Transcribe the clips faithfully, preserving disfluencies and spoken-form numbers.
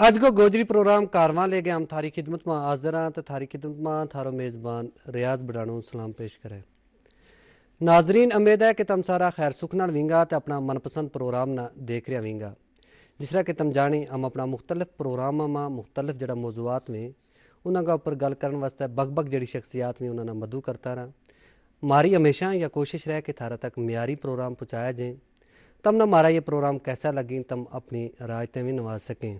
اج کو گوجری پروگرام کارواں لے گیا ہم تھاری خدمت ما حاضر ہاں تے تھاری خدمت ما تھارو میزبان ریاض بڑانو سلام پیش کرے۔ ناظرین، امید ہے کہ تم سارا خیر سکھ نال وینگا تے اپنا من پسند پروگرام نا دیکھ رہیا وینگا۔ جس طرح کہ تم جانی ہم اپنا مختلف پروگرام ما مختلف جڑا موضوعات ویں انہاں کا اپر گل کرن واسطے بگ بگ جڑی شخصیات ویں انہاں نا مدعو کرتا رہا۔ ماری ہمیشہ یا کوشش رہ کہ تھارا تک معیاری پروگرام پہنچایا جائیں۔ تم نا مارا یہ پروگرام کیسا لگیں تم اپنی رائے تے وی نواز سکیں۔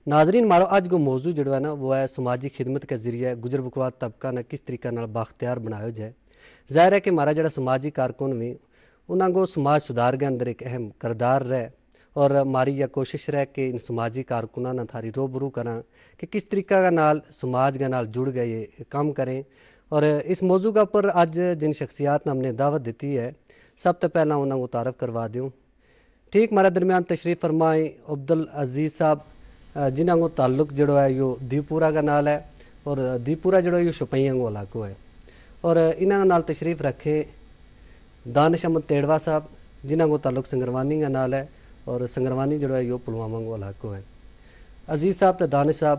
ناظرین، مارو اج کو موضوع جڑو ہے نا وہ ہے سماجی خدمت کے ذریعے گجر بکروال طبقہ نا کس طریقہ نال باختیار بنایو جائے۔ ظاہر ہے کہ مارا جڑا سماجی کارکن ویں انہاں کو سماج سدھار کے اندر ایک اہم کردار رہ، اور ماری یا کوشش رہ کہ ان سماجی کارکناں نا تھاری روبرو کراں کہ کس طریقہ کا نال سماج کے نال جڑ گئے یہ کام کریں۔ اور اس موضوع کا پر اج جن شخصیات نے ہم نے دعوت دیتی ہے، سب تے پہلا انہاں کو تعارف کروا دیوں۔ ٹھیک مارا درمیان تشریف فرمائیں عبدالعزیز صاحب، جنہاں کو تعلق جڑو ہے یوہ دیوپورا کا نال ہے، اور دیوپورا جڑو ہے یوہ شپہیاں کو علاقو ہے۔ اور انہاں نال تشریف رکھیں دانش احمد تیڑوا صاحب، جنہاں کو تعلق سنگروانی کا نال ہے، اور سنگروانی جڑو ہے یوہ پلوامہ کو علاقو ہے۔ عزیز صاحب تے دانش صاحب،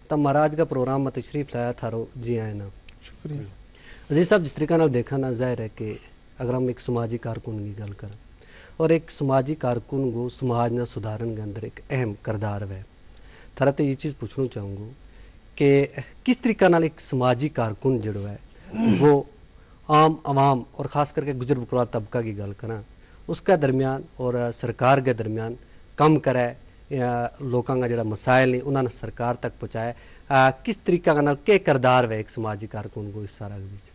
تم مہاراج کا پروگرام ما تشریف لایا تھارو جی آئے نا۔ شکریہ۔ عزیز صاحب، جس طریقہ نال دیکھا نا ظاہر ہے کہ اگر ہم ایک سماجی کارکن کی گل کراں اور ایک سماجی کارکن کو سماج نا سدھارن کے اندر ایک اہم کردار ہوئے، تھارا تے یہ چیز پوچھنو چاہوں گو کہ کس طریقہ نال ایک سماجی کارکن جڑو ہے وہ عام عوام اور خاص کر کے گجر بکروال طبقہ کی گل کراں، اس کے درمیان اور سرکار کے درمیان کم کرے، لوکاں کا جڑا مسائل ہیں انہاں نے سرکار تک پہنچائے، کس طریقہ کا نال کے کردار ہوئے ایک سماجی کارکن کو اس سارا کے بیچ؟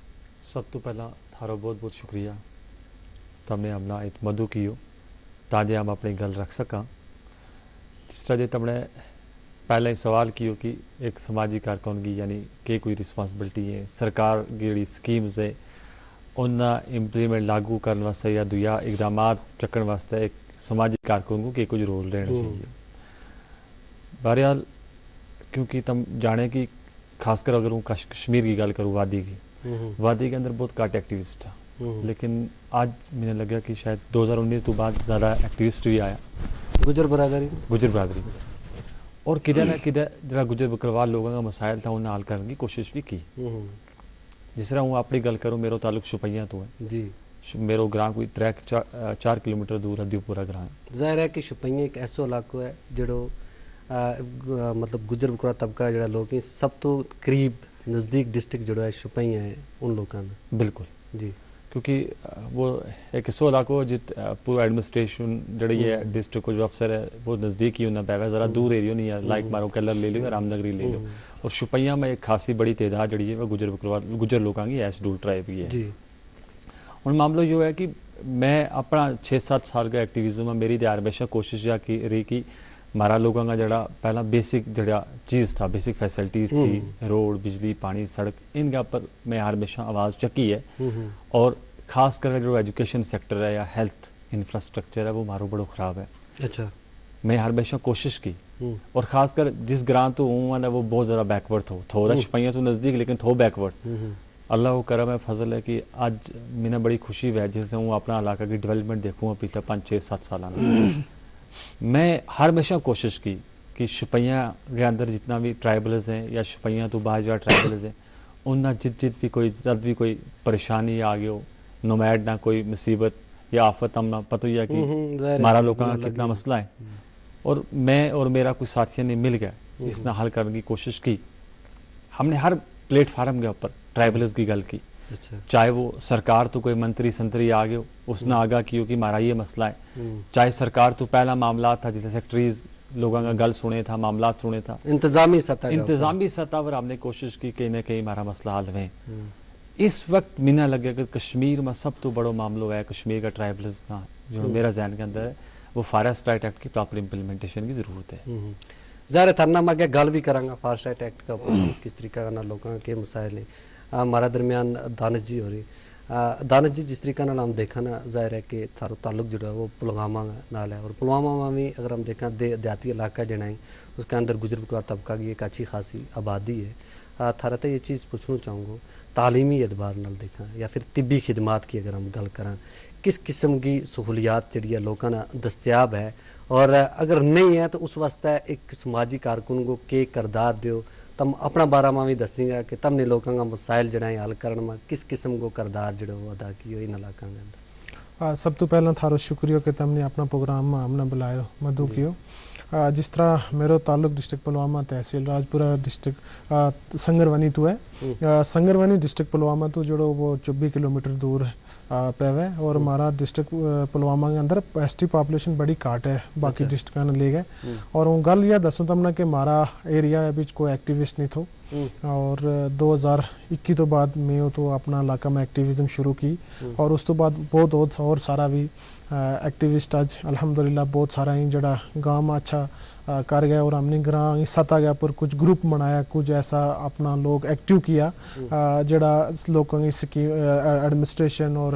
سب تو پہلا تھارو بہت بہت شکریہ۔ تم نے ہمنا ات مدعو کیو تاں جے ہم اپنی گل رکھ سکاں۔ جس طرح جے تم نے پہلا ہی سوال کیو کہ ایک سماجی کارکن کی یعنی کہ کوئی رسپانسبلٹی ہے سرکار کی جڑی سکیمز ہے ان نا امپلیمنٹ لاگو کرن واسطے یا دویا اقدامات چکن واسطے ایک سماجی کارکن کو کہ کچھ رول رہنا چاہیے؟ بہرحال، کیونکہ تم جانے کہ خاص کر اگر ہوں کشمیر کی گل کروں وادی کی، وادی کے اندر بہت گھٹ ایکٹیوسٹ تھا۔ لیکن اج میں نے لگا کہ شاید دو ہزار انیس تو بعد زیادہ ایکٹیوسٹ بھی آیا۔ گجر برادری۔ گجر برادری۔ اور کدھے نہ کدھے جڑا گجر بکروال لوگوں کا مسائل تھا انہاں حل کرنے کی کوشش بھی کی۔ جس طرح ہوں اپنی گل کروں میرو تعلق شپہیاں تو ہے۔ میرو گراں کوئی ترے چار کلومیٹر دور ہے دیوپورا گراں۔ ظاہر ہے کہ شپہیاں ایک ایسو علاقو ہے جڑو مطلب گجر بکروال طبقہ جڑا لوگ ہیں سب تو قریب نزدیک ڈسٹرکٹ جڑو ہے شپہیاں ہے ان لوگوں کا۔ بالکل۔ جی۔ کیونکہ وہ ایک ایسو علاقو ہے جت پورا ایڈمنسٹریشن جڑی ہے ڈسٹرکٹ کو جو افسر ہے وہ نزدیک ہی ہونا پے وے ذرا دور ایریو نہیں ہے لائک مارو کلر لے لیو رام نگری لے لیو۔ اور شپہیاں میں ایک خاصی بڑی تعداد جڑی ہے وہ گجر بکروال گجر لوگوں کی ایش ڈول ٹرائے بھی ہے۔ جی۔ ہن معاملو یوہ ہے کہ میں اپنا چھ ست سال کا ایکٹیویزم ہے میری دیار ہمیشہ کوشش یا کی رہی کہ مارا لوگاں کا جڑا پہلا بیسک جڑا چیز تھا بیسک فیسلٹیز تھی، روڈ بجلی پانی سڑک ان کا پر میں ہر ہمیشہ آواز چکی ہے۔ اور خاص کر کے جڑا ایجوکیشن سیکٹر ہے یا ہیلتھ انفراسٹرکچر ہے وہ مارو بڑو خراب ہے۔ اچھا۔ میں ہر ہمیشہ کوشش کی۔ اور خاص کر جس گراں تو ہوں وہ بہت زیادہ بیکورڈ تھو تھو دا شپہیاں تو نزدیک لیکن تھو بیکورڈ۔ اللہ کو کرم ہے فضل ہے کہ اج مینا بڑی خوشی ہوئے جس سے ہوں اپنا علاقہ کی ڈیولپمنٹ دیکھوں گا پیتا پانچ چھ ست سالاں میں۔ میں ہر ہمیشہ کوشش کی کہ شپہیاں کے اندر جتنا بھی ٹرائبلز ہیں یا شپہیاں تو باہر جڑا ٹرائبلز ہیں ان نا جت جت بھی کوئی جد بھی کوئی پریشانی آ گیو نومیڈ نا کوئی مصیبت یا آفت ہم نا پتو ہی ہے کہ مارا لوکاں کا کتنا مسئلہ ہے۔ اور میں اور میرا کوئی ساتھیاں نے مل گیا اس نا حل کرنے کی کوشش کی۔ ہم نے ہر پلیٹ فارم کے اپر ٹرائبلز کی گل کی۔ چاہے وہ سرکار تو کوئی منتری سنتری آ گیو اس نا آگاہ کیو کہ مارا یہ مسئلہ ہے۔ چاہے سرکار تو پہلا معاملات تھا جیسے سیکٹریز لوگاں کا گل سنے تھا معاملات سنے تھا۔ انتظامی سطح پر ہم نے کوشش کی کہیں نہ کہیں ہمارا مسئلہ حل ہوئے۔ اس وقت مینا لگے کہ کشمیر ما سب تو بڑو معاملو ہے کشمیر کا ٹرائبلز کا جو میرا ذہن کے اندر ہے وہ فارسٹ رائٹ ایکٹ کی پراپر امپلیمنٹیشن کی ضرورت ہے۔ ظاہر ہے تھرنا ما کیا گل بھی کراں گا فارسٹ رائٹ ایکٹ کا کس طریقہ کا نا لوکاں کے مسائل ہیں۔ ہمارا درمیان دانش جی ہو رہی۔ دانش جی جس طریقہ نال ہم دیکھا نا ظاہر ہے کہ تھارو تعلق جڑا ہے وہ پلوامہ نال ہے اور پلوامہ ما بھی اگر ہم دیکھا دیہاتی علاقہ جڑا ہے اس کے اندر گجر بکروال طبقہ کی ایک اچھی خاصی آبادی ہے۔ تھارا تے یہ چیز پوچھنو چاہوں گو تعلیمی اعتبار نال دیکھاں یا پھر طبی خدمات کی اگر ہم گل کراں کس قسم کی سہولیات جڑی ہے لوکاں نا دستیاب ہے؟ اور اگر نہیں ہے تو اس واسطے ایک سماجی کارکن کو کے کردار دیو؟ تم اپنا بارہ ما وی دسیں گا کہ تم نے لوکاں کا مسائل جڑا ہیں حل کرن ما کس قسم کو کردار جڑا وہ ادا کیو ان علاقاں کے اندر؟ سب تو پہلاں تھارو شکریو کہ تم نے اپنا پروگرام ما ہم نا بلایو مدعو کیو۔ جس طرح میرو تعلق ڈسٹرکٹ پلوامہ تحصیل راجپورہ ڈسٹرکٹ سنگروانی تو ہے۔ سنگروانی ڈسٹرکٹ پلوامہ تو جڑو وہ چوبیس کلومیٹر دور پے وے اور ہمارا ڈسٹرکٹ پلوامہ کے اندر ایس ٹی پاپولیشن بڑی کاٹ ہے باقی ڈسٹرکٹاں نے لے گئے۔ اور ہوں گل یا دسوں تم نا کہ ہمارا ایریا ہے بچ کوئی ایکٹیوسٹ نہیں تھو۔ اور دو ہزار اکی تو بعد میں تو اپنا علاقہ میں ایکٹیوزم شروع کی۔ اور اس تو بعد بہت اور سارا بھی ایکٹیوسٹ اج الحمدللہ بہت سارا ہیں جڑا گاؤں ما اچھا کر گیا اور ہم نے گراں سطح کے اپر کچھ گروپ بنایا کچھ ایسا اپنا لوگ ایکٹیو کیا۔ جڑا لوکاں کی سکیم ایڈمنسٹریشن اور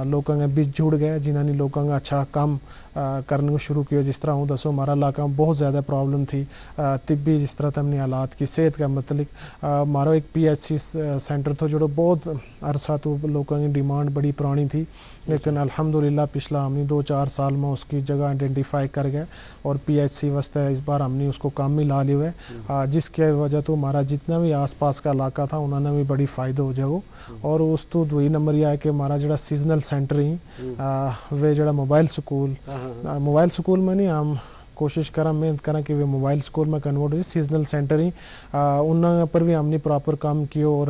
لوکاں کے بچ جڑ گیا جنہاں نے لوکاں کا اچھا کم کرنے کو شروع کیا جس طرح ہوں دسو ہمارا علاقہ بہت زیادہ پرابلم تھی۔ طبی جس طرح تم نے حالات کی صحت کا متعلق ہمارا ایک پی ایچ سی سینٹر تھو جڑو بہت عرصہ تو لوکاں کی ڈیمانڈ بڑی پرانی تھی۔ لیکن الحمدللہ پچھلا ہم نے دو چار سال ما اس کی جگہ آئیڈینٹیفائی کر گئے اور پی ایچ سی واسطے اس بار ہم نے اس کو کام میں لا لیو ہے۔ جس کی وجہ تو ہمارا جتنا بھی آس پاس کا علاقہ تھا انہوں نے بھی بڑی فائدہ ہو جائے گو۔ اور اس تو دوئی نمبر یہ ہے کہ ہمارا جڑا سیزنل سینٹر ہیں وہ جڑا موبائل سکول موبائل سکول میں نہیں ہم کوشش کراں محنت کراں کہ وہ موبائل سکول میں کنورٹ ہو جائے سیزنل سینٹر ہیں۔ انہوں پر بھی ہم نے پراپر کام کیو اور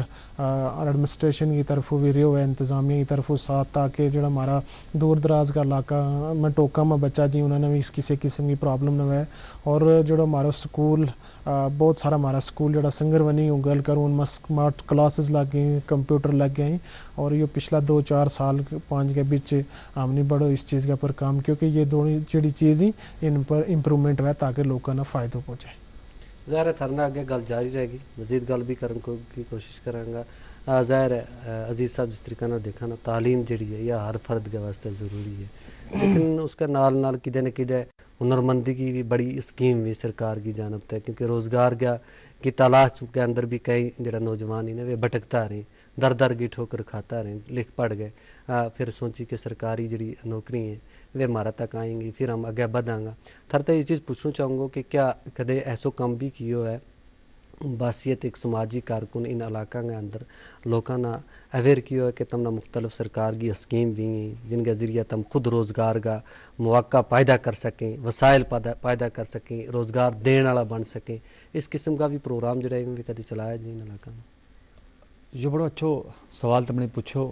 ایڈمنسٹریشن کی طرفوں بھی رہیو ہے انتظامیہ کی طرفوں ساتھ تاکہ جڑا ہمارا دور دراز کا علاقہ میں ٹوکاں ما بچا جی انہوں نے بھی اس کسے قسم کی پرابلم نہ ہوئے۔ اور جڑا ہمارا سکول بہت سارا ہمارا سکول جڑا سنگروانی ہوں گل کروں ان ما سمارٹ کلاسز لگ گئیں کمپیوٹر لگ گئیں۔ اور یوہ پچھلا دو چار سال پانچ کے بچ ہم نے بڑو اس چیز کے اپر کام کیو کہ یہ دونوں جڑی چیز ہیں ان پر امپروومنٹ ہوئے تاکہ لوکاں نا فائدو پہنچے۔ ظاہر ہے تھرنا اگے گل جاری رہ گئی، مزید گل بھی کرن کی کوشش کراں گا۔ ظاہر ہے عزیز صاحب جس طریقہ نا دیکھا نا تعلیم جڑی ہے یا ہر فرد کے واسطے ضروری ہے، لیکن اس کے نال نال کدے نہ کدے ہنرمندی کی بھی بڑی اسکیم بھی سرکار کی جانب تے کیونکہ روزگار کا کی تلاش کے اندر بھی کئی جڑا نوجوان ہی نا وہ بھٹکتا رہی، در در کی ٹھوکر کھاتا رہی لکھ پڑھ گئے۔ پھر سوچی کہ سرکاری جڑی نوکری ہیں وہ مارا تک آئیں گی پھر ہم اگے بدھاں گا۔ تھر تے یہ چیز پوچھنو چاہوں گا کہ کیا کدے ایسو کم بھی کیو ہے باصیت ایک سماجی کارکن ان علاقاں کے اندر لوکاں نا اویئر کیو ہے کہ تم نا مختلف سرکار کی اسکیم بھی ہیں جن کے ذریعہ تم خود روزگار کا مواقع پیدا کر سکیں، وسائل پیدا کر سکیں، روزگار دین والا بن سکیں؟ اس قسم کا بھی پروگرام جڑا ہے کدی چلایا جی ان علاقاں میں؟ یوہ بڑو اچھو سوال تم نے پوچھو۔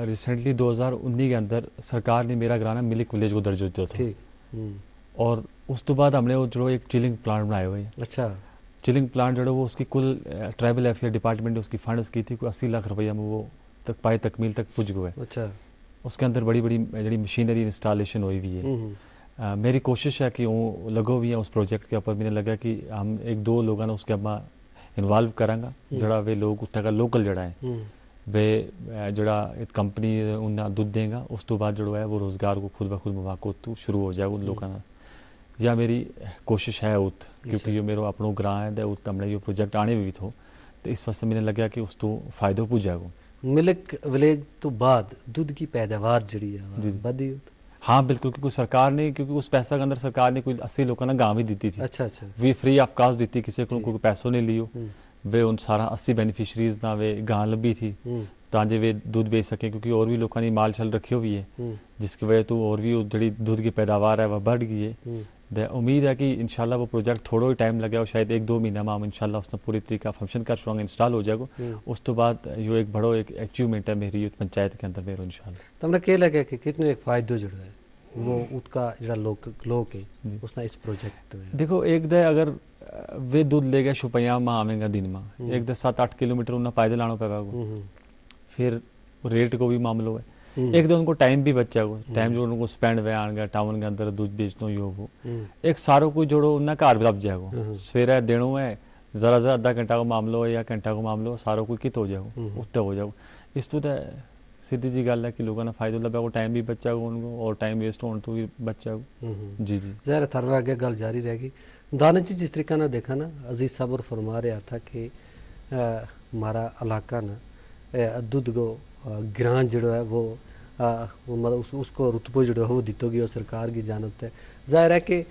ریسنٹلی دو ہزار انی کے اندر سرکار نے میرا گرانا ملک ولیج کو درجو دیتا تھا۔ اور اس تو بعد ہم نے وہ جو ایک چلنگ پلانٹ بنایا ہوئی ہے۔ اچھا۔ چلنگ پلانٹ جو ہے وہ اس کی کل ٹرائبل ایفیئر ڈپارٹمنٹ نے اس کی فنڈز کی تھی کوئی اسی لاکھ روپیہ میں وہ تک پائے تکمیل تک پج گئے۔ اچھا۔ اس کے اندر بڑی بڑی جڑی مشینری انسٹالیشن ہوئی ہوئی ہے۔ میری کوشش ہے کہ وہ لگو ہوئی ہیں اس پروجیکٹ کے اپر میں نے لگا کہ ہم ایک دو لوگوں نے اس کے اپنا انوالو کراں گا۔ جڑا وہ لوگ اتھا کا لوکل جڑا ہے وہ جڑا کمپنی انہاں دودھ دیں گا اس تو بعد جڑا ہے وہ روزگار کو خود بخود مواقع تو شروع ہو جائے گا ان لوگوں نا۔ یا میری کوشش ہے ات کیونکہ یہ میرو اپنو گراں ہے تے ات ہمنا یہ پروجیکٹ آنے بھی تھو۔ تو اس واسطے میں نے لگا کہ اس تو فائدو پوجا گو۔ ملک ولیج تو بعد دودھ کی پیداوار جڑی ہے بدھی ات؟ ہاں بالکل کیونکہ سرکار نے کیونکہ اس پیسہ کے اندر سرکار نے کوئی اسی لوکاں نا گاں بھی دیتی تھی۔ اچھا اچھا۔ وی فری آف کاسٹ دیتی کسے کو کوئی پیسو نہیں لیو۔ وے ان سارا اسی بینیفیشریز نا وے گاں لبھی تھی تاں جے وے دودھ بیچ سکیں کیونکہ اور بھی لوکاں نے مال شال رکھیو بھی ہے۔ جس کی وجہ تو اور بھی جڑی دودھ کی پیداوار ہے وہ بڑھ گئی ہے۔ تے امید ہے کہ انشاءاللہ وہ پروجیکٹ تھوڑو ہی ٹائم لگے اور شاید ایک دو مہینہ ما ہم انشاءاللہ اس نا پوری طریقہ فنکشن کر سکاں گے انسٹال ہو جائے گو۔ اس تو بعد یوہ ایک بڑو ایک اچیومنٹ ہے میری پنچایت کے اندر میرو انشاءاللہ۔ تمنا کہہ لگا کہ کتنو ایک فائدو جڑو ہے وہ ات کا جڑا لوک لوک ہیں اس نا اس پروجیکٹ؟ دیکھو ایک دے اگر ویہ دودھ لے گیا شپیاں ما آویں گا دن ما ایک دے ست آٹھ کلومیٹر انہاں پیدل آنو پے گا۔ پھر ریٹ کو بھی معاملو ہے۔ ایک دے ان کو ٹائم بھی بچا گو ٹائم جو ان کو سپینڈ وے آن گیا ٹاؤن کے اندر دودھ بیچنو یوہ وہ ایک سارو کوئی جوڑو انہاں کار بھی لب جائے گو۔ سویرے دینو ہے ذرا ذرا ادھا گھنٹہ کو معاملو ہے یا گھنٹہ کو معاملو سارو کوئی کت ہو جائے گو اتھے ہو جائے گو۔ اس تو تے سیدھی جی گل ہے کہ لوکاں نا فائدو لبھے کو ٹائم بھی بچا گو ان کو اور ٹائم ویسٹ ہون تو بھی بچا گو۔ جی جی۔ ظاہر ہے تھارا اگے گل جاری رہ گئی۔ دانش جی جس طریقہ نا دیکھا نا عزیز صاحب اور فرما رہیا تھا کہ مارا علاقہ نا دودھ کو گراں جڑو ہے وہ اس کو رتبو جڑو ہے وہ دتو گیو سرکار کی جانب تے۔ ظاہر ہے کہ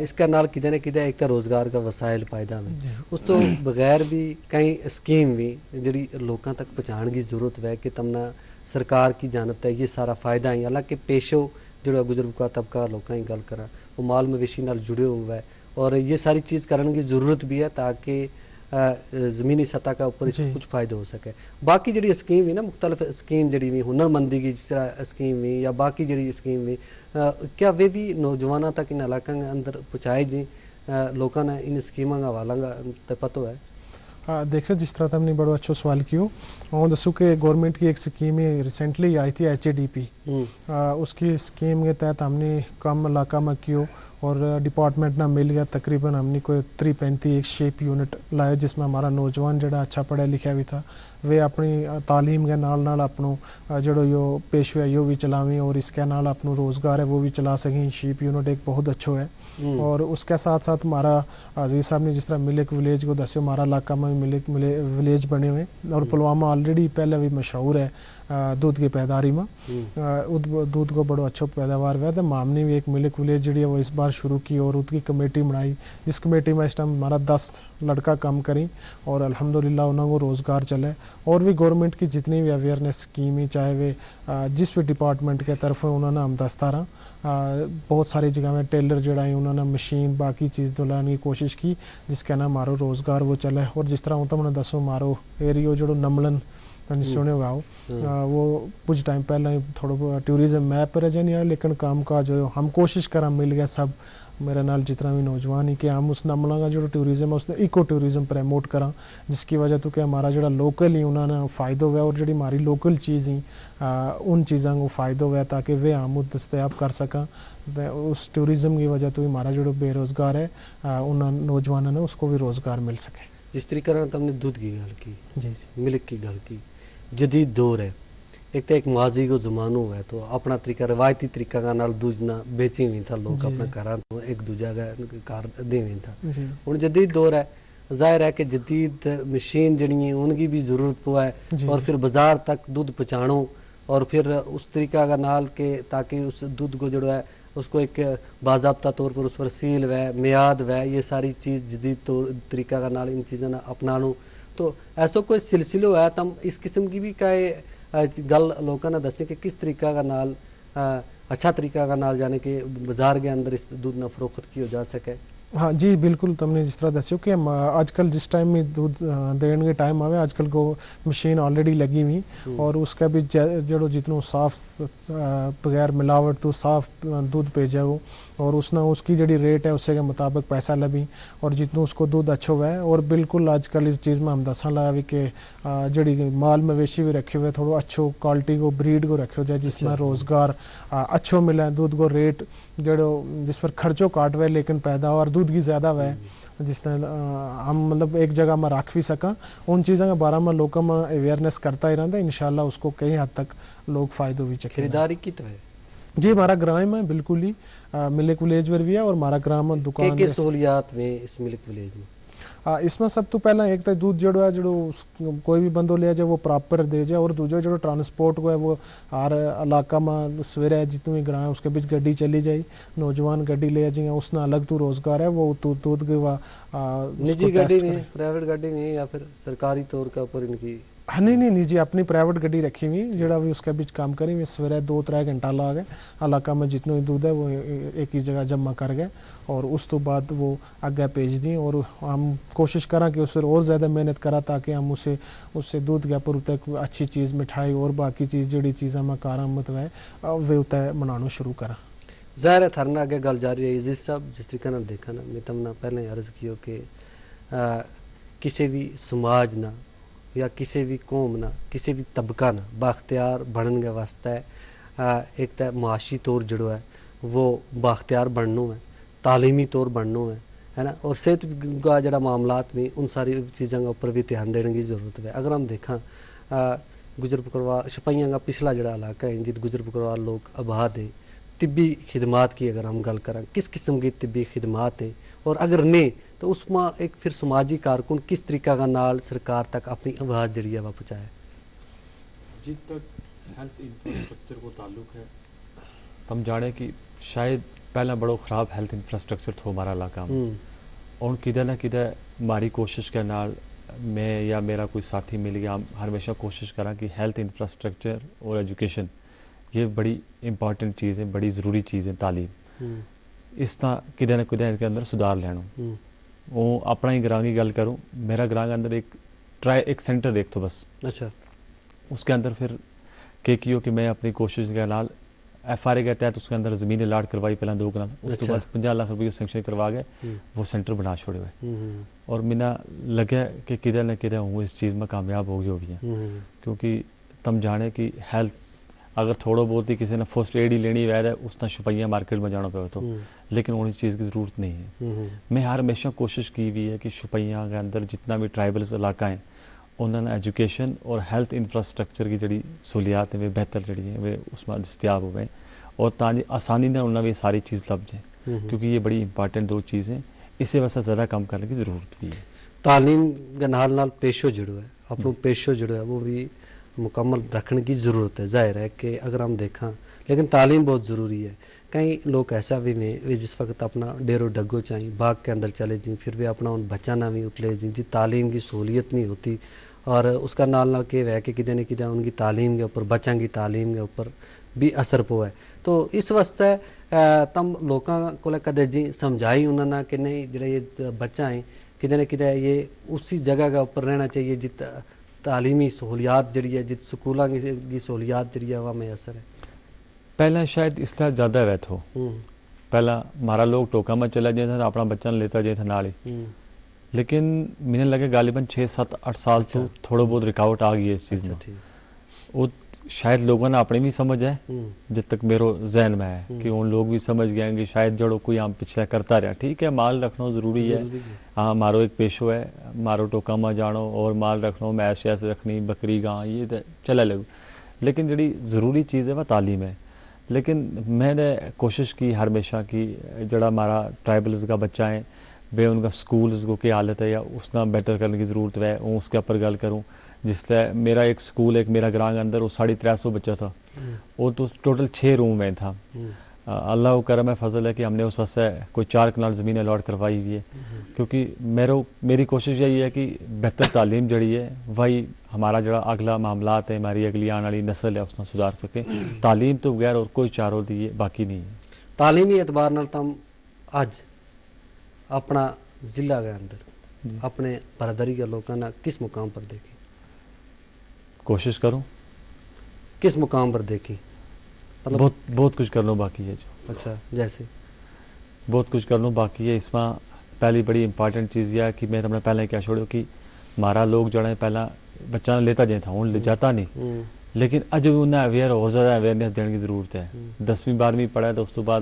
اس کا نال کدے نہ کدے ایک تا روزگار کا وسائل پیدا ہوئے، اس تو بغیر بھی کئی اسکیم وی جڑی لوکاں تک پہنچان کی ضرورت ہوئے کہ تمنا سرکار کی جانب تے یہ سارا فائدہ ہیں۔ حالانکہ پیشو جڑو گزر بکار طبقہ لوکاں کی گل کراں، وہ مال مویشی نال جڑیو ہوئے، اور یہ ساری چیز کرن کی ضرورت بھی ہے تاکہ زمینی سطح کا اپر اس کو کچھ فائدہ ہو سکے۔ باقی جڑی اسکیم وی نا، مختلف اسکیم جڑی وی ہنر مندی کی جس طرح اسکیم وی یا باقی جڑی اسکیم وی، کیا ویہ وی نوجواناں تک ان علاقاں کے اندر پہنچائے جی؟ لوکاں نا ان اسکیماں کا حوالہ تے پتو ہے؟ دیکھو، جس طرح تم نے بڑو اچھو سوال کیو، ہوں دسو کہ گورنمنٹ کی ایک سکیم ریسنٹلی آئی تھی، ایچ اے ڈی پی۔ اس کی سکیم کے تحت ہم نے کم علاقہ ما کیو، اور ڈپارٹمنٹ نا مل گیا، تقریبا ہم نے کوئی تری پینتی ایک شیپ یونٹ لایا، جس میں ہمارا نوجوان جڑا اچھا پڑھا لکھا وی تھا، ویہ اپنی تعلیم کے نال نال اپنو جڑو یوہ پیشو ہے یوہ وی چلاویں، اور اس کے نال اپنو روزگار ہے وہ وی چلا سکیں۔ شیپ یونٹ ایک بہت اچھو ہے۔ اور اس کے ساتھ ساتھ ہمارا عزیز صاحب نے جس طرح ملک ولیج کو دسیو، ہمارا علاقہ ما وی ملک ولیج بنے ہوئے، اور پلوامہ آلریڈی پہلے وی مشہور ہے دودھ کی پیداری ما۔ دودھ کو بڑو اچھو پیداوار ہویا، تو مامنی وی ایک ملک ولیج جڑی ہے وہ اس بار شروع کی، اور ات کی کمیٹی بنائی، جس کمیٹی ما اس ٹائم ہمارا دس لڑکا کم کریں، اور الحمدللہ انہاں کو روزگار چلے۔ اور وی گورنمنٹ کی جتنی وی اویئرنس سکیم ہی، چاہے وی جس وی ڈپارٹمنٹ کے طرف انہاں نا ہم دستا رہا، بہت ساری جگہ میں ٹیلر جڑا ہیں انہاں نا مشین باقی چیز دلانے کی کوشش کی، جس کے نا ہمارو روزگار وہ چلے۔ اور جس طرح ہوں تمنا دسوں، ہمارو ایریو جڑو نملن تنی سنے ہوا ہو، وہ کچھ ٹائم پہلا ہی تھوڑو ٹورزم میپ پر جانی آیا، لیکن کام کاج ہویو، ہم کوشش کراں مل گیا سب، میرے نال جتنا وی نوجوان ہی کہ ہم اس نملن کا جڑو ٹورزم ہے اس نے ایکو ٹورزم پروموٹ کراں، جس کی وجہ تو کہ ہمارا جڑا لوکل ہی انہاں نا فائدو ہویا، اور جڑی ہماری لوکل چیز ہی ان چیزاں کو فائدو ہویا تاکہ ویہ ہم دستیاب کر سکاں۔ اس ٹورزم کی وجہ تو ہی ہمارا جڑو بے روزگار ہے، انہاں نوجواناں نا اس کو وی روزگار مل سکے۔ جس طریقہ نا تم نے دودھ کی گل کی، ملک کی گل کی، جدید دور ہے، ایک تو ایک ماضی کو زمانو ہے تو اپنا طریقہ، روایتی طریقہ کا نال دودھ نا بیچیں وی تھا لوگ اپنا گھراں تو ایک دوجہ کا گھر دیں وی تھا۔ ہن جدید دور ہے، ظاہر ہے کہ جدید مشین جڑی ہیں ان کی بھی ضرورت پوا ہے، اور پھر بازار تک دودھ پہنچانو، اور پھر اس طریقہ کا نال کہ تاکہ اس دودھ کو جڑو ہے اس کو ایک باضابطہ طور پر اس پر سیل ہوئے، میاد ہوئے، یہ ساری چیز جدید طریقہ کا نال ان چیزاں نا اپنانو۔ تو ایسو کوئی سلسلو ہے تم اس قسم کی بھی کائے گل لوکاں نا دسیں کہ کس طریقہ کا نال اچھا طریقہ کا نال جانے کہ بازار کے اندر اس دودھ نا فروخت کیو جا سکے؟ ہاں جی، بالکل، تم نے جس طرح دسیو کہ ہم آج کل جس ٹائم میں دودھ دین کے ٹائم آوے، آج کل کو مشین آلریڈی لگی ہوئی، اور اس کا بھی جڑو جتنو صاف بغیر ملاوٹ تو صاف دودھ پھیجے ہو، اور اس نا اس کی جڑی ریٹ ہے اسے کے مطابق پیسہ لبی، اور جتنو اس کو دودھ اچھو ہوئے۔ اور بالکل آج کل اس چیز ما ہم دساں لایا وی کہ جڑی مال مویشی وی رکھے ہوئے تھوڑو اچھو کوالٹی کو بریڈ کو رکھیو جائے، جس ما روزگار اچھو ملے، دودھ کو ریٹ جڑو جس پر خرچو کاٹ ہوئے لیکن پیداوار دودھ کی زیادہ ہوئے، جس نا ہم مطلب ایک جگہ ما رکھ وی سکاں۔ ان چیزاں کے بارے ما لوکاں ما اویئرنس کرتا ہی رہندا، انشاءاللہ اس کو کئی حد تک لوگ فائدو وی چکے۔ خریداری کت ہوئے؟ جی، ہمارا گراں ما بالکل ہی ملک ولیج پر وی ہے، اور ہمارا گراں ما دکان کے سہولیات ہوئے اس ملک ولیج ما؟ اس ما سب تو پہلا ایک تو دودھ جڑو ہے جڑو کوئی بھی بندو لیا جائے وہ پراپر دے جائے، اور دوجو جڑو ٹرانسپورٹ کو ہے وہ ہر علاقہ ما سویرے جتنو بھی گراں ہے اس کے بچ گڈی چلی جائی، نوجوان گڈی لے جائیں، اس نا الگ تو روزگار ہے، وہ تو دودھ کے وا نجی گڈی میں، پرائیویٹ گڈی میں یا پھر سرکاری طور کے اوپر ان کی؟ ہاں، نہیں نہیں نہیں جی، اپنی پرائیویٹ گڈی رکھی ہوئی، جڑا بھی اس کے بچ کام کری ہوئی، سویرے دو ترے گھنٹہ لا گئے علاقہ میں جتنو ہی دودھ ہے وہ ایک ہی جگہ جمع کر گئے، اور اس تو بعد وہ اگے بھیج دیں، اور ہم کوشش کراں کہ اس پر اور زیادہ محنت کراں تاکہ ہم اسے اس سے دودھ کے اپر اتھے کوئی اچھی چیز مٹھائی اور باقی چیز جڑی چیزاں ما کارآمد ہوئے، ویہ اتھے بنانو شروع کراں۔ ظاہر ہے تھارے نا اگے گل جاری ہے عزیز صاحب، جس طریقہ نال دیکھا نا میں تم نا پہلے ہی عرض کیو کہ کسے وی سماج نا یا کسے وی قوم نا، کسے وی طبقہ نا بااختیار بنن کے واسطے ایک تے معاشی طور جڑو ہے وہ بااختیار بننو ہے، تعلیمی طور بننو ہے، ہے نا؟ اور صحت کا جڑا معاملات وی ان ساری چیزاں کا اپر وی دھیان دینے کی ضرورت ہے۔ اگر ہم دیکھاں گجر پکروال شپاہیاں کا پچھلا جڑا علاقہ ہے جت گجر پکروال لوگ آباد ہیں، طبی خدمات کی اگر ہم گل کراں، کس قسم کی طبی خدمات ہیں؟ اور اگر نہیں تو اس ما ایک پھر سماجی کارکن کس طریقہ کا نال سرکار تک اپنی آواز جڑی ہے وہ پہنچائے؟ جی تک ہیلتھ انفراسٹرکچر کو تعلق ہے۔ تم جانے کہ شاید پہلا بڑو خراب ہیلتھ انفراسٹرکچر تھو ہمارا علاقہ میں۔ اور کدھے نہ کدھے ہماری کوشش کے نال، میں یا میرا کوئی ساتھی مل گیا، ہم ہر ہمیشہ کوشش کراں کہ ہیلتھ انفراسٹرکچر اور ایجوکیشن، یہ بڑی امپورٹنٹ چیز ہے، بڑی ضروری چیز ہے تعلیم۔ اس طرح کدھے نہ کدھے ان کے اندر سدھار لینو۔ وہ اپنا ہی گراں کی گل کروں، میرا گراں کے اندر ایک ٹرائی ایک سینٹر دیکھ تو بس۔ اچھا۔ اس کے اندر پھر کہ کیو کہ میں اپنی کوشش کے نال ایف آر اے کے تحت اس کے اندر زمین الاٹ کروائی پہلا دو کنال، اس کے بعد پنجاہ لاکھ روپیہ سینکشن کروا گئے، وہ سینٹر بنا چھوڑے ہوئے۔ اور مینا لگے کہ کدھے نہ کدھے ہوں اس چیز میں کامیاب ہو گئی ہوئی ہے۔ کیونکہ تم جانے کہ ہیلتھ اگر تھوڑو بہت ہی کسی نے فرسٹ ایڈ ہی لینی ہوئے تو اس نا شپہیاں مارکیٹ میں جانو پے ہوتو۔ لیکن ان چیز کی ضرورت نہیں ہے۔ میں ہر ہمیشہ کوشش کی ہوئی ہے کہ شپہیاں کے اندر جتنا بھی ٹرائبلز علاقہ ہیں، انہوں نے ایجوکیشن اور ہیلتھ انفراسٹرکچر کی جڑی سہولیات ہیں وہ بہتر جڑی ہیں وہ اس میں دستیاب ہوئے، اور تاں جی آسانی نال انہوں نے بھی ساری چیز لب جائیں۔ کیونکہ یہ بڑی امپورٹنٹ دو چیز ہیں، اسے واسطے زیادہ کم کرنے کی ضرورت بھی ہے۔ تعلیم کے نال نال پیشو جڑو ہے، اپنو پیشو جڑو ہے وہ بھی مکمل رکھنے کی ضرورت ہے۔ ظاہر ہے کہ اگر ہم دیکھاں، لیکن تعلیم بہت ضروری ہے۔ کئی لوگ ایسا بھی میں وہ جس وقت اپنا ڈیرو ڈگو چاہیں باغ کے اندر چلے جیں، پھر بھی اپنا ان بچاں نا بھی اتلے جیں جی تعلیم کی سہولیت نہیں ہوتی، اور اس کا نال نال کہ وہ کہ کدے نہ کدے ان کی تعلیم کے اوپر، بچاں کی تعلیم کے اوپر بھی اثر پوا ہے۔ تو اس واسطے تم لوکاں کو کدے جی سمجھائی انہاں نا کہ نہیں جڑے یہ بچہ ہیں، کدے نہ کدے یہ اسی جگہ کا اوپر رہنا چاہیے جت تعلیمی سہولیات جڑی ہے، جت سکولاں کی سہولیات جڑی ہے وہ میں اثر ہے۔ پہلا شاید اس طرح زیادہ ہوئے تھو۔ پہلا مارا لوگ ٹوکا ما چلا جائیں تھا، اپنا بچہ لیتا جائیں تھا نالی۔ لیکن مینے لگے غالبا چھ ست اٹھ سال تو تھوڑو بہت رکاوٹ آ گئی ہے اس چیز ما۔ وہ شاید لوگاں نا اپنی بھی سمجھ ہے، جب تک میرو ذہن میں ہے کہ ان لوگ بھی سمجھ گیا ہیں کہ شاید جڑو کوئی ہم پچھلا کرتا رہیا۔ ٹھیک ہے، مال رکھنو ضروری ہے۔ ہاں، مارو ایک پیشو ہے، مارو ٹوکا ما جانو اور مال رکھنو، میں ایسے ایسے رکھنی بکری گاں، یہ چلے لگو۔ لیکن جڑی ضروری چیز ہے وہ تعلیم ہے۔ لیکن میں نے کوشش کی ہر ہمیشہ کی جڑا ہمارا ٹرائبلز کا بچہ ہیں، وہ ان کا سکولز کو کیا حالت ہے یا اس نا بیٹر کرنے کی ضرورت ہے، اس کے اپر گل کروں۔ جس طرح میرا ایک سکول ایک میرا گراں کے اندر وہ ساڑھی ترے سو بچہ تھا، وہ تو ٹوٹل چھ روم میں تھا۔ اللہ کو کرم ہے، فضل ہے کہ ہم نے اس واسطے کوئی چار کنال زمین الاٹ کروائی ہوئی ہے۔ کیونکہ میری کوشش یہی ہے کہ بہتر تعلیم جڑی ہے، وہی ہمارا جڑا اگلا معاملات ہے، ہماری اگلی آنے والی نسل ہے، اس نا سدھار سکے۔ تعلیم تو بغیر اور کوئی چارو دی باقی نہیں ہے۔ تعلیمی اعتبار نال تم اج اپنا ضلع کے اندر اپنے برادری کے لوکاں نا کس مقام پر دیکھیں؟ کوشش کروں۔ کس مقام پر دیکھیں؟ مطلب بہت کچھ کرنو باقی ہے جو۔ اچھا، جیسے بہت کچھ کرنو باقی ہے اس ما۔ پہلی بڑی امپورٹنٹ چیز یہ ہے کہ میں تمنا پہلے کیا چھوڑو کہ ہمارا لوگ جڑا ہے پہلا بچہ نا لیتا جائیں تھا، ہن لے جاتا نہیں۔ لیکن اج بھی انہاں اویئر ہو زیادہ اویئرنس دینے کی ضرورت ہے۔ دسویں بارہویں پڑھا ہے تو اس تو بعد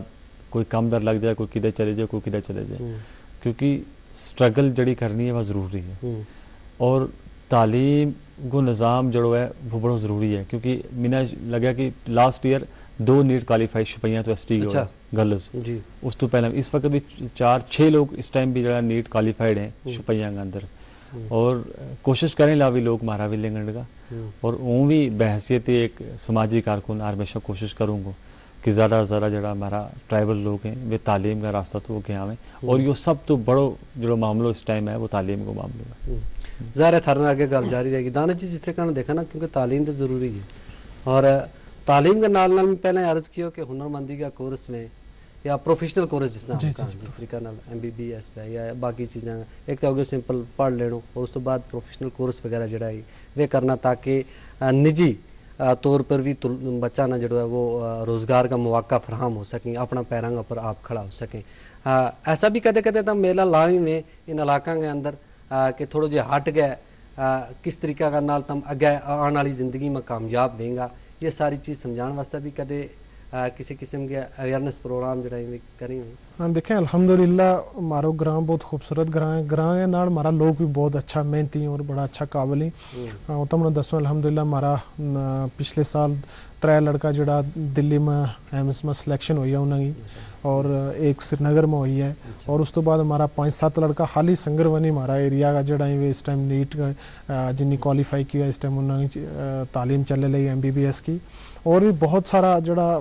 کوئی کم در لگ جائے، کوئی کدھر چلے جائے، کوئی کدھر چلے جائے۔ کیونکہ سٹرگل جڑی کرنی ہے وہ ضروری ہے۔ اور تعلیم کو نظام جڑو ہے وہ بڑو ضروری ہے، کیونکہ مینا لگا کہ لاسٹ ایئر دو نیٹ کوالیفائی شپہیاں تو ایس ٹی گرلز۔ اس تو پہلے اس وقت بھی چار چھ لوگ اس ٹائم بھی جڑا نیٹ کوالیفائیڈ ہیں شپہیاں کے اندر۔ اور کوشش کریں لا بھی لوگ مارا بھی لنگن لگا۔ اور اون بھی بحیثیت ایک سماجی کارکن ہر ہمیشہ کوشش کروں گو کہ زیادہ زیادہ جڑا ہمارا ٹرائبل لوگ ہیں وہ تعلیم کا راستہ تو وہ کیا ہوئے۔ اور یہ سب تو بڑو جڑو معاملو اس ٹائم ہے وہ تعلیم کو معاملو ہے۔ ظاہر ہے تھارنا اگے گل جاری رہے گی دانا چیز جس طرح کہنا دیکھا نا، کیونکہ تعلیم تو ضروری ہے۔ اور تعلیم کے نال نال میں پہلے عرض کیو کہ ہنرمندی کا کورس میں یا پروفیشنل کورس جس طرح جس طریقہ نال ایم بی بی ایس پہ یا باقی چیزاں، ایک تو ہو گیا سمپل پڑھ لینو اور اس تو بعد پروفیشنل کورس وغیرہ جڑا ہے وہ کرنا تاکہ نجی طور پر بھی بچہ نا جڑو ہے وہ روزگار کا مواقع فراہم ہو سکیں، اپنا پیراں پر آپ کھڑا ہو سکیں۔ ایسا بھی کدے کدے تم میلہ لاویں میں ان علاقاں کے اندر کہ تھوڑو جے ہٹ گئے، کس طریقہ کا نال تم اگے آن والی زندگی میں کامیاب ویں گا، یہ ساری چیز سمجھان واسطے بھی کدے کسی قسم کے اویئرنس پروگرام جڑا ہے کریں ہوئے؟ ہاں دیکھیں، الحمدللہ مارو گراں بہت خوبصورت گراں ہے۔ گراں کے نال مارا لوگ بھی بہت اچھا محنتی اور بڑا اچھا قابل ہیں۔ تم نے دسوں الحمدللہ مارا پچھلے سال ترے لڑکا جڑا دلی ما ایمس ما سلیکشن ہوئی ہے انہاں کی، اور ایک سری نگر ما ہوئی ہے۔ اور اس تو بعد ہمارا پانچ سات لڑکا حالی سنگرونی ہمارا ایریا کا جڑا ہیں وہ اس ٹائم نیٹ کا جنہیں کوالیفائی کیا اس ٹائم انہاں کی تعلیم چلے لئی ایم بی بی ایس کی۔ اور بھی بہت سارا جڑا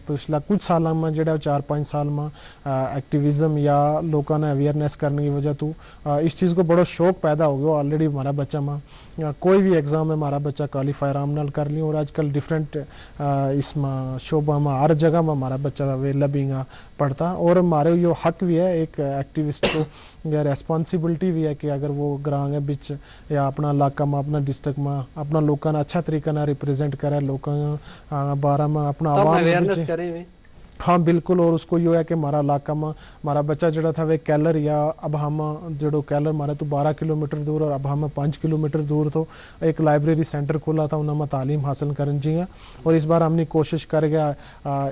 پچھلا کچھ سالاں ما جڑا چار پانچ سال ما ایکٹیویزم یا لوکاں نا اویئرنیس کرنے کی وجہ تو اس چیز کو بڑو شوق پیدا ہو گیو آلریڈی ہمارا بچہ ما۔ کوئی وی ایگزام ہے ہمارا بچہ کوالیفائی آرام نال کر لیوں اور اج کل ڈفرنٹ اس ما شعبہ ما ہر جگہ ما ہمارا بچہ ویلا بینگا پڑھتا۔ اور ہمارے یوہ حق وی ہے ایک ایکٹیوسٹ کو یا ریسپانسیبلٹی وی ہے کہ اگر وہ گراں کے بچ یا اپنا علاقہ ما اپنا ڈسٹرکٹ ما اپنا لوکاں نا اچھا طریقہ نا ریپریزنٹ کرے لوکاں بارہ ما اپنا عوام کے بچ۔ ہاں بالکل اور اس کو یوہ ہے کہ ہمارا علاقہ ما ہمارا بچہ جڑا تھا وہ کیلر یا ابہاما جڑو کیلر ہمارے تو بارہ کلومیٹر دور اور ابہاما پانچ کلومیٹر دور تھو۔ ایک لائبریری سینٹر کھولا تھا انہاں ما تعلیم حاصل کرن جیاں۔ اور اس بار ہم نے کوشش کر گیا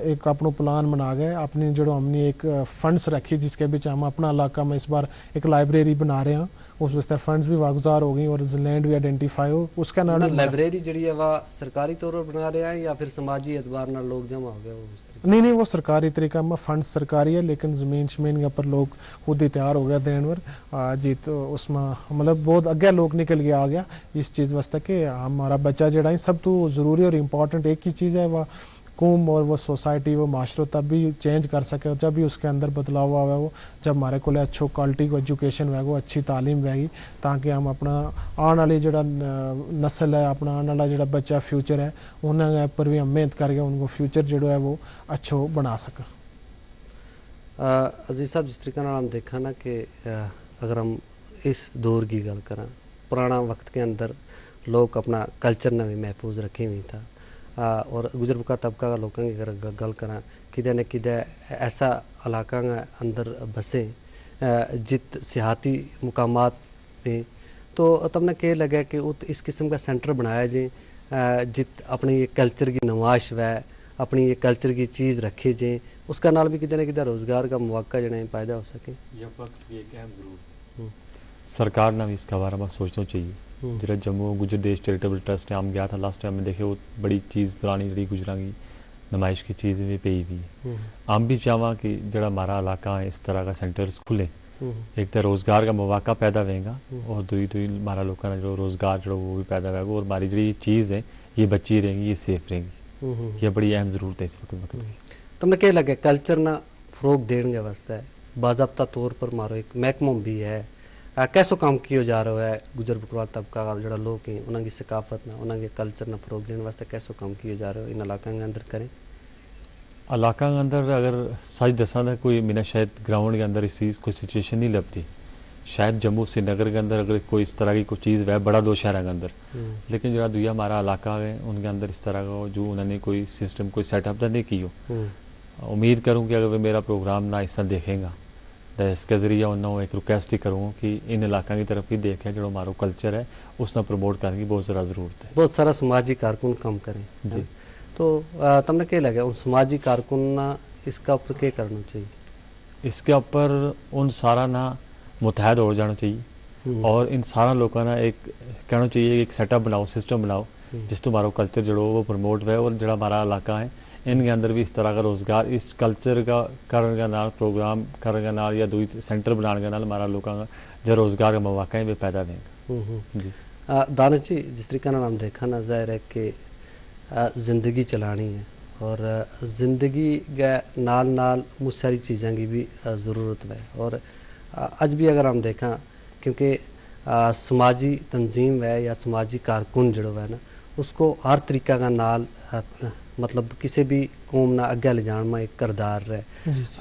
ایک اپنو پلان بنا گیا اپنی جڑو ہم نے ایک فنڈس رکھی جس کے بچ ہم اپنا علاقہ ما اس بار ایک لائبریری بنا رہے ہیں۔ اس واسطے فنڈز وی واگزار ہو گئی اور لینڈ وی آئیڈینٹیفائی ہو اس کے نال لائبریری جیڑی ہے واہ سرکاری طور پر بنا رہے ہیں یا پھر سماجی اعتبار نال لوگ جمع ہو گیا ہو؟ نہیں نہیں وہ سرکاری طریقہ ما فنڈز سرکاری ہے لیکن زمین شمین کے اپر لوگ خود ہی تیار ہو گیا دین ور۔ جی تو اس ما مطلب بہت اگے لوگ نکل گیا آ گیا اس چیز واسطے کہ ہمارا بچہ جیڑا ہے سب تو ضروری اور امپورٹنٹ ایک ہی چیز ہے واہ قوم اور وہ سوسائٹی وہ معاشرو تب بھی چینج کر سکے جب بھی اس کے اندر بدلاؤ آوے وہ جب ہمارے کولے اچھو کوالٹی کو ایجوکیشن ہوئے گو اچھی تعلیم ہوئے گی تاکہ ہم اپنا آن والی جیڑا نسل ہے اپنا آن والا جیڑا بچہ فیوچر ہے انہاں کے اپر بھی ہم محنت کر کے ان کو فیوچر جیڑو ہے وہ اچھو بنا سکاں۔ عزیز صاحب جس طریقے نال ہم دیکھاں نا کہ اگر ہم اس دور کی گل کراں پرانا وقت کے اندر لوگ اپنا کلچر نا وی محفوظ رکھیں وی تھا۔ اور گزر بکا طبقہ کا لوکاں کی اگر گل کراں کدے نہ کدے ایسا علاقاں کا اندر بسیں جت سیاحتی مقامات ہیں تو تم نا کہہ لگا کہ ات اس قسم کا سینٹر بنایا جیں جت اپنی یہ کلچر کی نمائش وے اپنی یہ کلچر کی چیز رکھے جیں اس کا نال وی کدے نہ کدے روزگار کا مواقع جنہیں پیدا ہو سکیں۔ سرکار نا وی اس کا بارہ ما سوچنو چاہیے۔ جیڑا جموں گجر دیش چیریٹیبل ٹرسٹ نے ہم گیا تھا لاسٹ ٹائم میں دیکھے وہ بڑی چیز پرانی جیڑی گجراں کی نمائش کی چیز وی پئی وی ہے۔ ہم بھی چاہواں کہ جیڑا ہمارا علاقہ ہے اس طرح کا سینٹرز کھلیں۔ ایک تو روزگار کا مواقع پیدا ہوئیں گا اور دوئی دوئی ہمارا لوکاں نا جو روزگار جیڑا وہ بھی پیدا ہوئے گا اور ہماری جیڑی چیز ہے یہ بچی رہیں گی یہ سیف رہیں گی۔ یہ بڑی اہم ضرورت ہے اس وقت وقت کی۔ تم نا کہہ لگے کلچر نا فروغ دین کے واسطے باضابطہ طور پر مارو ایک محکمہ بھی ہے۔ کیسو کام کیو جا رہو ہے؟ گجر بکروال طبقہ کا جڑا لوگ ہیں انہاں کی ثقافت نا انہاں کے کلچر نا فروغ دین واسطے کیسو کام کیو جا رہو ہے ان علاقاں کے اندر کریں؟ علاقاں کے اندر اگر سچ دساں تو کوئی مینا شاید گراؤنڈ کے اندر اس چیز کوئی سچویشن نہیں لبھتی۔ شاید جموں سری نگر کے اندر اگر کوئی اس طرح کی کوئی چیز وے بڑا دو شہراں کے اندر لیکن جڑا دویا ہمارا علاقہ ہے ان کے اندر اس طرح کا جو انہوں نے کوئی سسٹم کوئی سیٹ اپ تو نہیں کیو۔ امید کروں کہ اگر وہ میرا پروگرام نا اس طرح دیکھیں گا تو اس کے ذریعہ انہوں ایک ریکویسٹ ہی کروں کہ ان علاقاں کی طرف بھی دیکھیں جو ہمارو کلچر ہے اس نا پروموٹ کرنے کی بہت ذرا ضرورت ہے۔ بہت سارا سماجی کارکن کم کریں۔ تو تم نا کہہ لگے ان سماجی کارکن نا اس کا اپر کہہ کرنو چاہیے؟ اس کے اپر ان سارا نا متحد ہو جانو چاہیے اور ان سارا لوکاں نا ایک کہنو چاہیے ایک سیٹ اپ بناؤ سسٹم بناؤ جس تو ہمارو کلچر جیڑو وہ پروموٹ ہوئے اور جیڑا ہمارا علاقہ ہے ان کے اندر بھی اس طرح کا روزگار اس کلچر کا کرن کا نال پروگرام کرن کا نال یا دوئی سینٹر بنان کا نال ہمارا لوکاں کا جو روزگار کا مواقع ہیں وہ پیدا ہوئیں گا۔ دانش جی جس طریقے نال ہم دیکھا نا ظاہر ہے کہ زندگی چلانی ہے اور زندگی کے نال نال مچ ساری چیزاں کی بھی ضرورت ہے اور اج بھی اگر ہم دیکھاں کیونکہ سماجی تنظیم ہے یا سماجی کارکن جڑو ہے نا اس کو ہر طریقہ کا نال مطلب کسے بھی قوم نا اگے لے جان ما ایک کردار رہے۔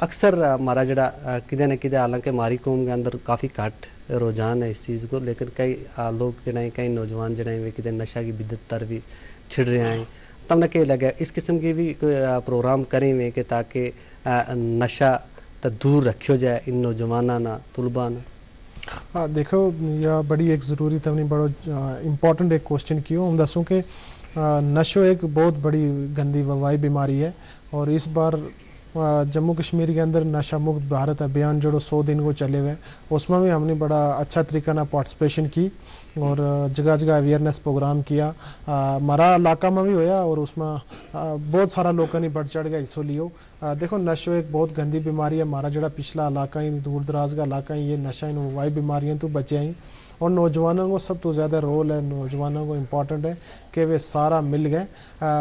اکثر ہمارا جڑا کدے نہ کدے حالانکہ ہماری قوم کے اندر کافی گھٹ رجحان ہے اس چیز کو لیکن کئی لوگ جڑا ہیں کئی نوجوان جڑا ہیں وہ کدے نشہ کی بدت تر بھی چھڑ رہے ہیں۔ تم نے کہہ لگا اس قسم کی بھی پروگرام کریں ہوئے کہ تاکہ نشہ تو دور رکھیو جائے ان نوجواناں نا طلباں نا؟ ہاں دیکھو، یا بڑی ایک ضروری تھا نہیں بڑو امپورٹنٹ ایک کوسچن کیو ہم دسوں کہ نشو ایک بہت بڑی گندی وبائی بیماری ہے۔ اور اس بار جموں کشمیر کے اندر نشہ مکت بھارت ابھیان جیڑو سو دن کو چلے ہوئے، اس میں بھی ہم نے بڑا اچھا طریقہ نا پارٹیسپیشن کی اور جگہ جگہ اویئرنس پروگرام کیا۔ ہمارا علاقہ میں بھی ہویا اور اس میں بہت سارا لوکاں نے بڑھ چڑھ کے حصو لیو۔ دیکھو، نشو ایک بہت گندی بیماری ہے۔ ہمارا جیڑا پچھلا علاقہ ہی، دور دراز کا علاقہ ہی، یہ نشہ ان وبائی بیماریاں تو بچے ہیں۔ اور نوجوانوں کو سب تو زیادہ رول ہے، نوجوانوں کو امپورٹنٹ ہے کہ وہ سارا مل گئے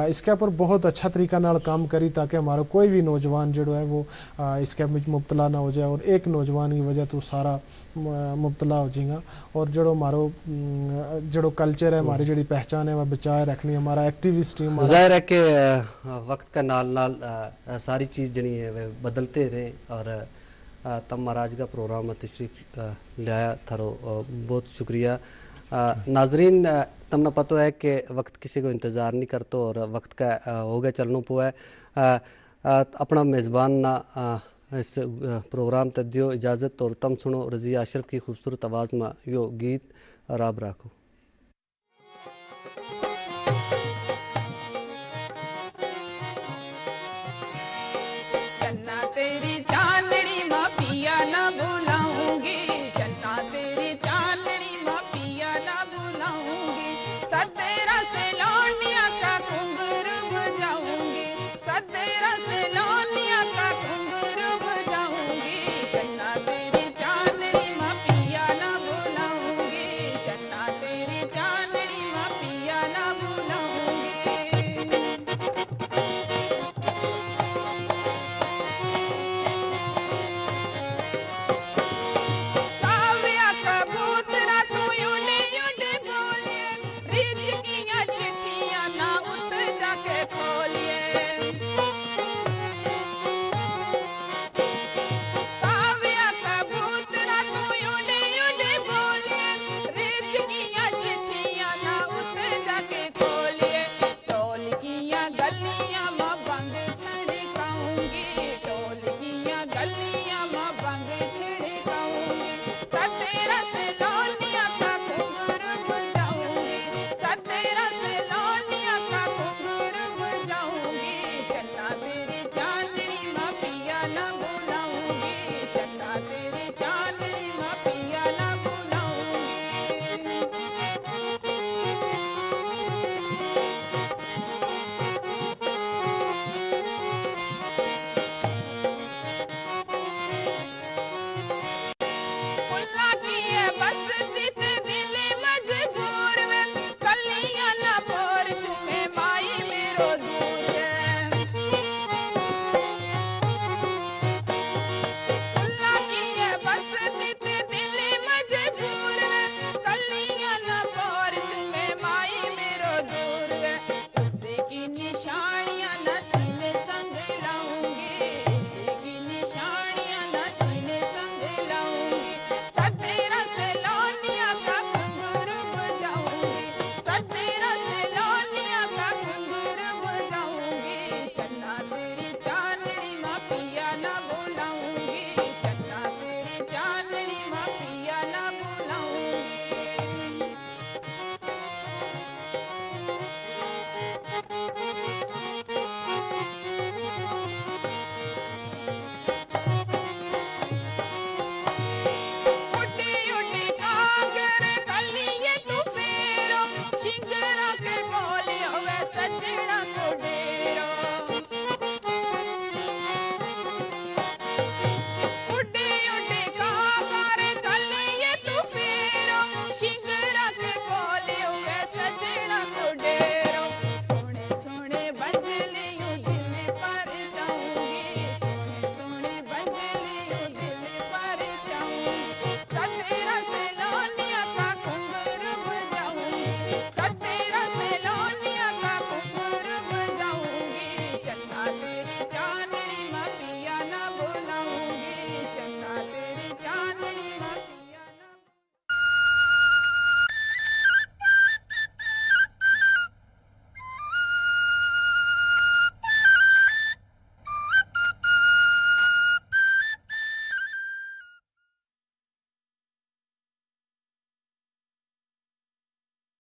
اس کے اپر بہت اچھا طریقہ نال کام کری، تاکہ ہمارا کوئی بھی نوجوان جیڑو ہے وہ اس کے مبتلا نہ ہو جائے اور ایک نوجوان کی وجہ تو سارا مبتلا ہو جائیں گا۔ اور جیڑو ہمارو جیڑو کلچر ہے، ہماری جیڑی پہچان ہے، وہ بچائے رکھنی ہمارا ایکٹیوسٹ ٹیم۔ ظاہر ہے کہ وقت کا نال نال ساری چیز جنی ہے وہ بدلتے رہے۔ اور تم مہاراج کا پروگرام میں تشریف لایا، تھرو بہت شکریہ۔ ناظرین، تم نا پتو ہے کہ وقت کسی کو انتظار نہیں کرتو اور وقت کا ہو گیا چلنو پو ہے۔ اپنا میزبان نا اس پروگرام تے دیو اجازت اور تم سنو رضیہ اشرف کی خوبصورت آواز ما یوہ گیت۔ رب راکھو۔